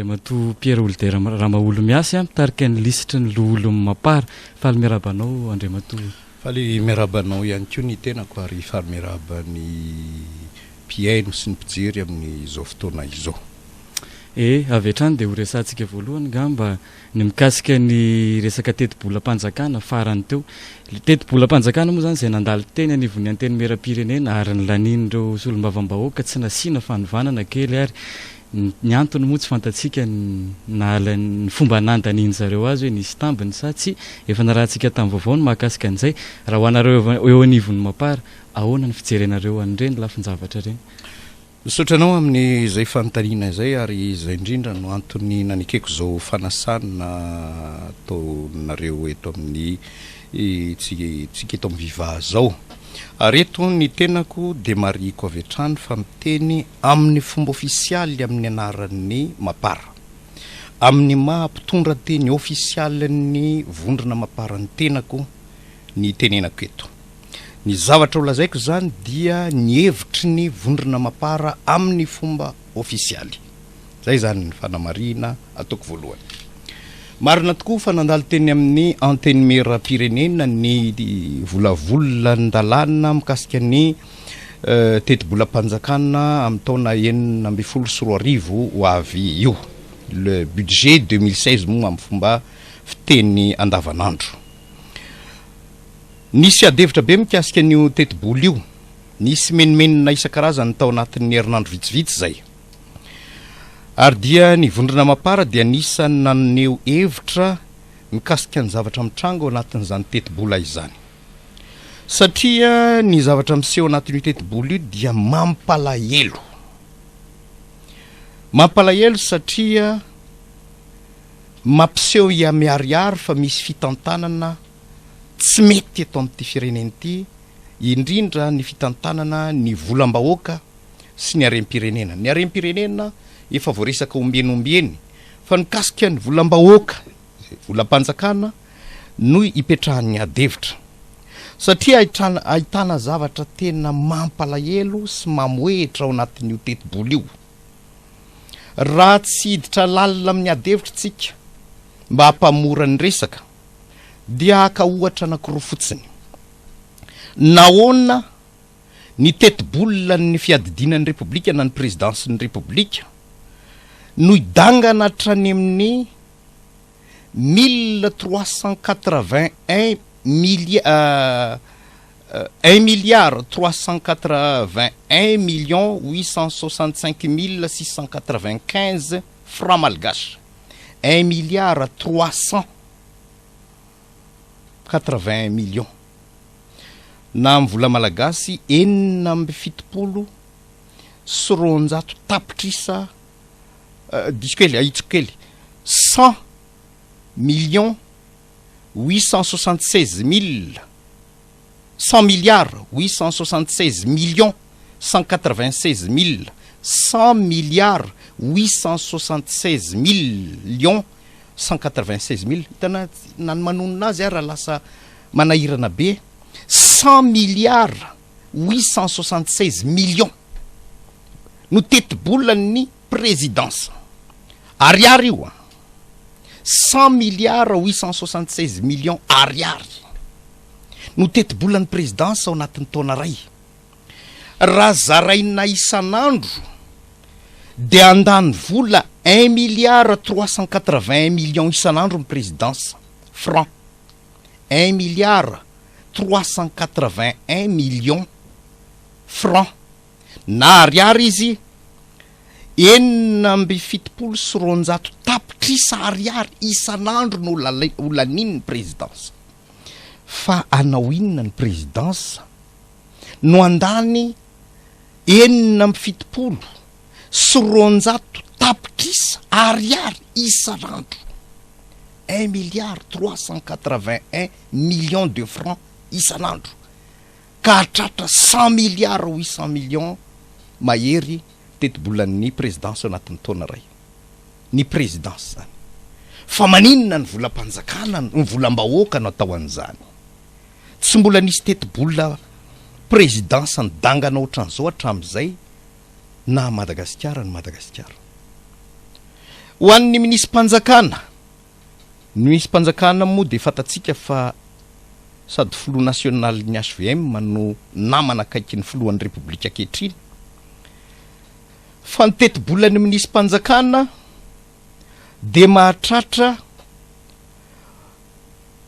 Andriamatoa Pierre Houlder Ramaholimiasy, mitarika ny lisitry ny loholon'ny Mapar. Faly miarahaba anao Andriamatoa. Faly miarahaba anao ihany koa ny tenako ary faly miarahaba ny mpihaino sy ny mpijery amin'izao fotoana izao. E, avy hatrany dia horesahantsika voalohany ngamba ny mikasika ny resaka tetibolam-panjakana farany teo. Tetibolam-panjakana moa izany izay nandalo teny anivon'ny Antenimierampirenena ary nolanian'ireo solombavambahoaka tsy nasiana fanovana na kely ary. Ny antony moa tsy fantatsika ny nahala ny fomba nandanian-dry zareo azy hoe nisy tambiny sa tsia. Efa narahantsika tamin'ny vaovao ny mahakasika an'izay. Raha ho anareo eo anivon'ny Mapar, ahoana ny fijerenareo an'ireny lafin-javatra ireny? Misaotra anao amin'izay fanontaniana izay ary izay indrindra no antony nanekeko izao fanasana ataonareo eto amin'ny tsika eto amin'ny Viva izao. Ary eto ny tenako dia marihiko avy hatrany fa miteny amin'ny fomba ofisialy amin'ny anaran'ny Mapar. Amin'ny maha mpitondra teny ofisialin'ny vondrona Mapar ny tenako ny itenenako eto. Ny zavatra ho lazaiko izany dia ny hevitry ny vondrona Mapar amin'ny fomba ofisialy. Izay izany ny fanamarihina ataoko voalohany. Marina tokoa fa nandalo teny amin'ny Antenimierampirenena ny volavolan-dalàna mikasika ny tetibolam-panjakana amin'ny taona 2016 ho avy io. Le budget 2016 moa amin'ny fomba fiteny andavanandro. Nisy adihevitra be mikasika an'io tetibola io. Nisy menomenona isan-karazany tao anatin'ny herinandro vitsivitsy izay. Ary dia ny vondrona Mapar dia anisan'ny naneho hevitra mikasika ny zavatra mitranga ao anatin'izany tetibola izany. Satria ny zavatra miseho anatin'io tetibola io dia mampalahelo. Mampalahelo satria mampiseho miharihary fa misy fitantanana tsy mety eto amin'ity firenena ity, indrindra ny fitantanana ny volam-bahoaka sy ny harem-pirenena. Ny harem-pirenena efa voaresaka ombieny ombieny, fa ny mikasika ny volam-bahoaka, volam-panjakana no ipetrahan'ny ady hevitra. Satria ahitrana, ahitana zavatra tena mampalahelo sy mamohehitra ao anatin'io tetibola io. Raha tsy hiditra lalina amin'ny ady hevitra tsika mba hampamora ny resaka, dia haka ohatra anankiroa fotsiny. Nahoana ny tetibolan'ny fiadidiana ny Repoblika na ny prezidansin'ny Repoblika no hidangana hatrany amin'ny 1381 milia un milliard 381 millions 865 695 francs malgaches, un milliard 381 millions na amin'ny vola malagasy 276 tapitrisa, diso kely, ahitsiko kely, 100 876 000, 100 876 196 000, 100 876 196 000. Hitanà na ny manonona azy ara lasa manahirana be. 100 876 000 000 no tetibolan'ny présidence ariary io a, 100 876 000 000 ariary no tetibolan'ny présidence ao anatin'ny taona ray. Raha zaraina isan'andro dia andany vola 1 381 000 000 isan'andro ny présidence franc, 1 381 000 000 franc na ariary izy, 276 tapitrisa ariary isan'andro no holanian'ny présidence. Fa anao inona ny présidence no andany 276 tapitrisa ariary isan'andro, 1 381 000 000 de francs isan'andro, ka hatratra 100 800 000 000 mahery tetibolan'ny présidence ao anatin'ny taona ray ny présidence zany? Fa maninona ny volam-panjakana, ny volam-bahoaka no atao an'izany? Tsy mbola nisy tetibola présidence nidangana ohatran'izao hatramin'izay na Madagasikara ny Madagasikara. Ho an'ny minisi-panjakana, ny minisi-panjakana moa dia fantatsika fa sady filoha nasionalin'ny HVM no namana akaiky ny filohan'ny Repoblika ankehitriny. Fa ny tetibolan'ny minisi-panjakana dia mahatratra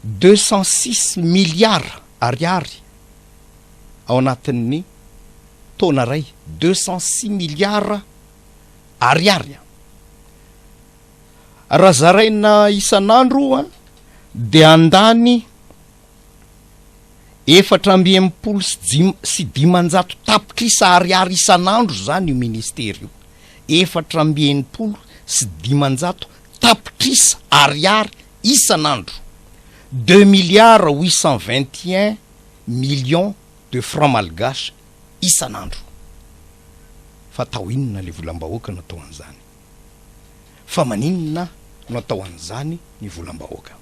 206 milliards ariary ao anatin'ny taona iray, 206 milliards ariary. Raha zaraina isan'andro an, dia handany 564 tapitrisa ariary isan'andro izany io ministera io. 564 tapitrisa ariary isan'andro. Deux milliards huit cent vingt et un millions de francs malgaches isan'andro. Fa atao inona le volam-bahoaka no atao an'izany? Fa maninona no atao an'izany ny volam-bahoaka?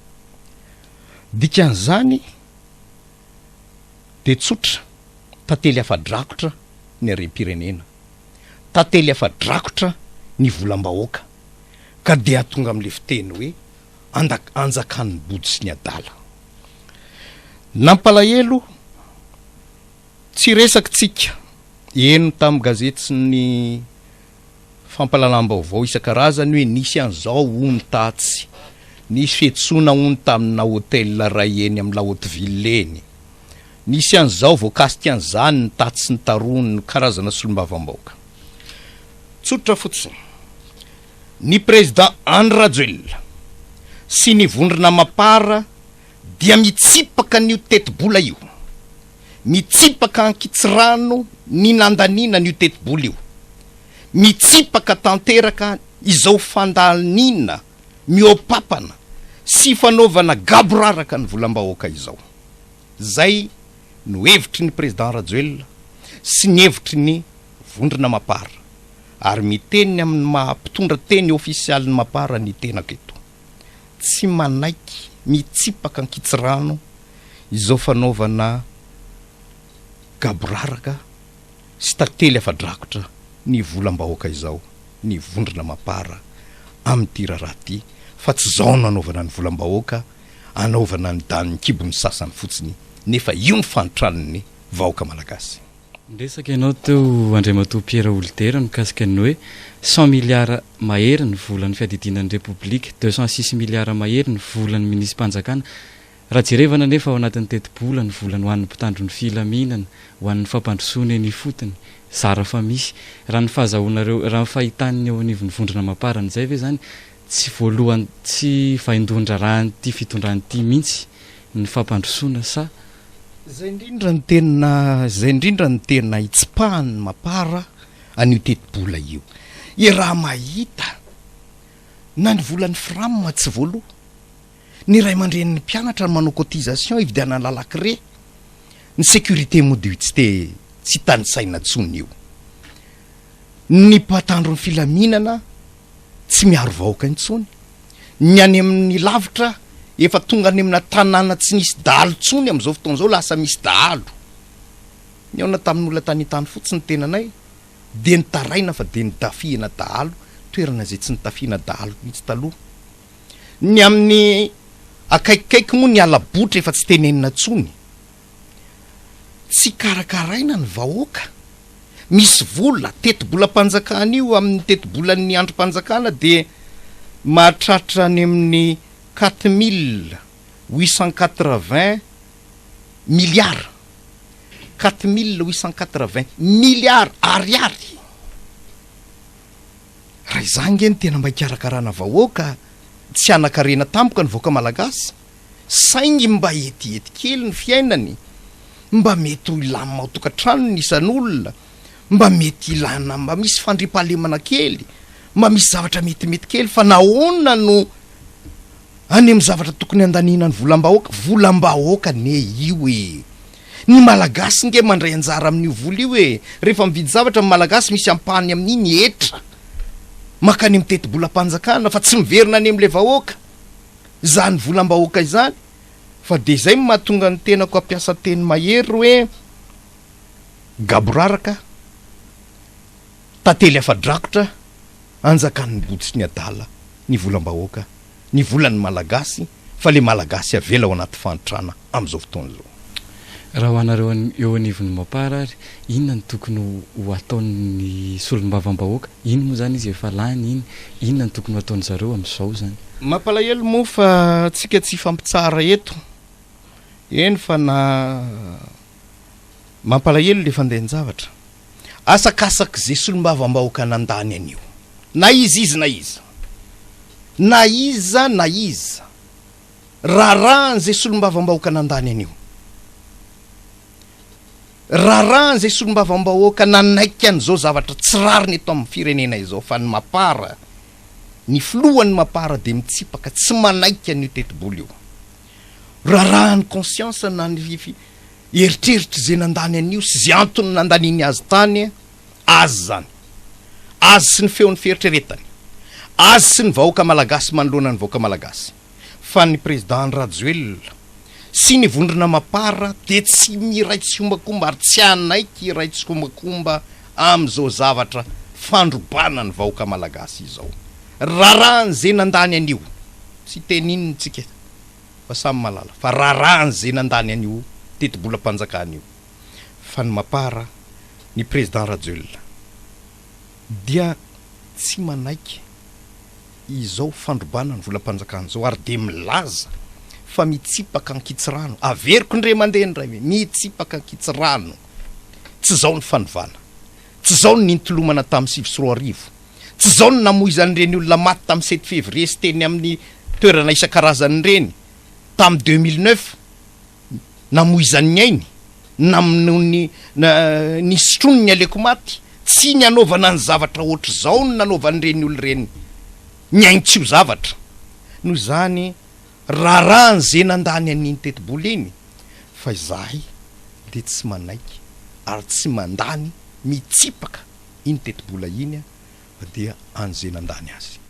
Dikan'izany dia tsotra, tantely afa-drakotra ny harem-pirenena, tantely afa-drakotra ny volam-bahoaka, ka dia tonga amin'ilay fiteny hoe andak- anjakan'ny body sy ny adala. Nampalahelo, tsy resaky tsika, heno tamin'ny gazety sy ny fampahalalam-baovao isan-karazany hoe nisy an'izao hono tatsy, nisy fiantsoana hono tamina hotel iray eny amin'ny La Haute Ville eny, nisy an'izao voakasika an'izany ny tatsy sy ny taroa ny karazana solombavambahoaka. Tsotra fotsiny, ny Président Andry Rajoelina sy ny vondrona Mapar dia mitsipaka an'io tetibola io, mitsipaka ankitsirano ny nandaniana an'io tetibola io, mitsipaka tanteraka izao fandaniana mihoa-papana sy fanaovana gaboraraka ny volam-bahoaka izao. Izay no hevitry ny Président Rajoelina sy ny hevitry ny vondrona Mapar, ary miteny amin'ny maha mpitondra teny ofisialin'ny Mapar ny tenako eto. Tsy manaiky mitsipaka ankitsirano izao fanaovana gaboraraka sy tantely afa-drakotra ny volam-bahoaka izao ny vondrona Mapar amin'ity raharaha ity fa tsy izao no anaovana ny volam-bahoaka anaovana ny danin'ny kibon'ny sasany fotsiny nefa io ny fahantran'ny vahoaka malagasy. Niresaka ianao teo Andriamatoa Pierre Houlder mikasika ny hoe cent milliards mahery ny volan'ny fiadidiana ny Repoblika, 206 milliards mahery ny volan'ny minisi-panjakana. Raha jerevana anefa ao anatin'ny tetibola ny volany ho an'ny mpitandro ny filaminana, ho an'ny fampandrosoana eny ifotony, zara fa misy. Raha ny fahazahoanareo, raha ny fahitan'ny eo anivon'ny vondrona Mapar an'izay ve izany tsy voalohany, tsy vaindohan-draharahan'ity fitondrana ity mihitsy ny fampandrosoana sa? Izay indrindra no tena, izay indrindra no tena itsipahan'ny Mapar an'io tetibola io. Iaraha-mahita na ny volan'ny Fram tsy voaloa. Ny ray aman-drenin'ny mpianatra no manao cotisation hividianana lakre. Ny sécurité moa dia tsy te tsy tanisaina intsony io. Ny mpatandro ny filaminana tsy miaro vahoaka intsony. Ny any amin'ny lavitra efa tonga any amina tanàna tsy nisy dahalo intsony amin'izao fotoana izao lasa misy dahalo. Nihaona tamin'olona tany an-tany fotsiny ny tenanay dia nitaraina fa dia nidafihina dahalo, toerana izay tsy nitafiana dahalo mihitsy taloha. Ny amin'ny akaikikaiky moa ny hala-botra efa tsy tenenina intsony. Tsy karakaraina ny vahoaka. Misy vola, tetibolam-panjakana io amin'ny tetibolan'ny andrim-panjakana dia mahatratra any amin'ny 4880 milliards, 4880 milliards ariary. Raha izany nge no tena mba hikarakarana vahoaka, tsy hanan-karena tampoka ny vahoaka malagasy, saingy mba etiety kely ny fiainany, mba mety ho hilamina ao tokantrano ny isan'olona, mba mety hilana mba misy fandriampahalemana kely, mba misy zavatra metimety kely, fa nahoana no any amin'ny zavatra tokony handaniana ny volam-bahoaka, volam-bahoaka anie io e! Ny Malagasy nge mandray anjara amin'io vola io e! Rehefa mividy zavatra ny Malagasy misy ampahany amin'iny hetra mankany amin'ny tetibolam-panjakana fa tsy miverina any amin'ilay vahoaka izany volam-bahoaka izany fa dia izay no mahatonga ny tenako hampiasa teny mahery hoe gaboraraka, tantely afa-drakotra, anjakan'ny body sy ny adala. ny volam-bahoaka, ny volan'ny Malagasy fa le Malagasy avela ao anaty fahantrana amin'izao fotoana izao. Raha ho anareo eo anivon'ny Mapar ary, inona no tokony ho ataon'ny solombavambahoaka? Iny moa izany izy efa lany iny, inona no tokony ho ataon'izareo amin'izao izany? Mampalahelo moa fa tsika tsy hifampitsara eto, eny fa na mampalahelo le fandehan-javatra. Asakasak'ze solombavambahoaka nandany an'io, na iza izy na iza, na iza na iza, raharahan'ze solombavambahoaka nandany an'io, raharahan'ze solombavambahoaka nanaiky an'izao zavatra tsy rariny eto amin'ny firenena izao fa ny mapar, ny filohan'ny mapar dia mitsipaka tsy manaiky an'io tetibola io. Raharahan'ny conscience na ny Eritreritr'izay nandany an'io sy izay antony nandaniany azy tany azy izany. Azy sy ny feon'ny fieritreretany. Azy sy ny vahoaka malagasy manoloana ny vahoaka malagasy. Fa ny Président Andry Rajoelina sy ny vondrona Mapar dia tsy miray tsikombakomba ary tsy hanaiky hiray tsikombakomba amin'izao zavatra fandrobana ny vahoaka malagasy izao. Raharahan'izay nandany an'io. Tsy hiteny inona tsika. fa samy mahalala fa raharahan ze nandany an'io tetibolam-panjakana io fa ny mapar ny président Rajoelina dia tsy manaiky izao fandrobana ny volam-panjakana izao ary dia milaza fa mitsipaka ankitsirano, averiko indray mandeha indray hoe mitsipaka ankitsirano, tsy izao ny fanovana, tsy izao ny nitolomana tamin'ny 2009. Tsy izao no namoizan'ireny olona maty tamin'ny sept février sy teny amin'ny toerana isan-karazany ireny tamin'ny 2009, namoizany ny ainy, namonoany nisotroany ny aleoko maty. Tsy ny hanaovana ny zavatra ohatr'izao no nanaovan'ireny olona ireny ny ainy tsy ho zavatra. Noho izany, raharahan'izay nandany an'iny tetibola iny fa izahay dia tsy manaiky ary tsy mandany mitsipaka iny tetibola iny dia an'izay nandany azy.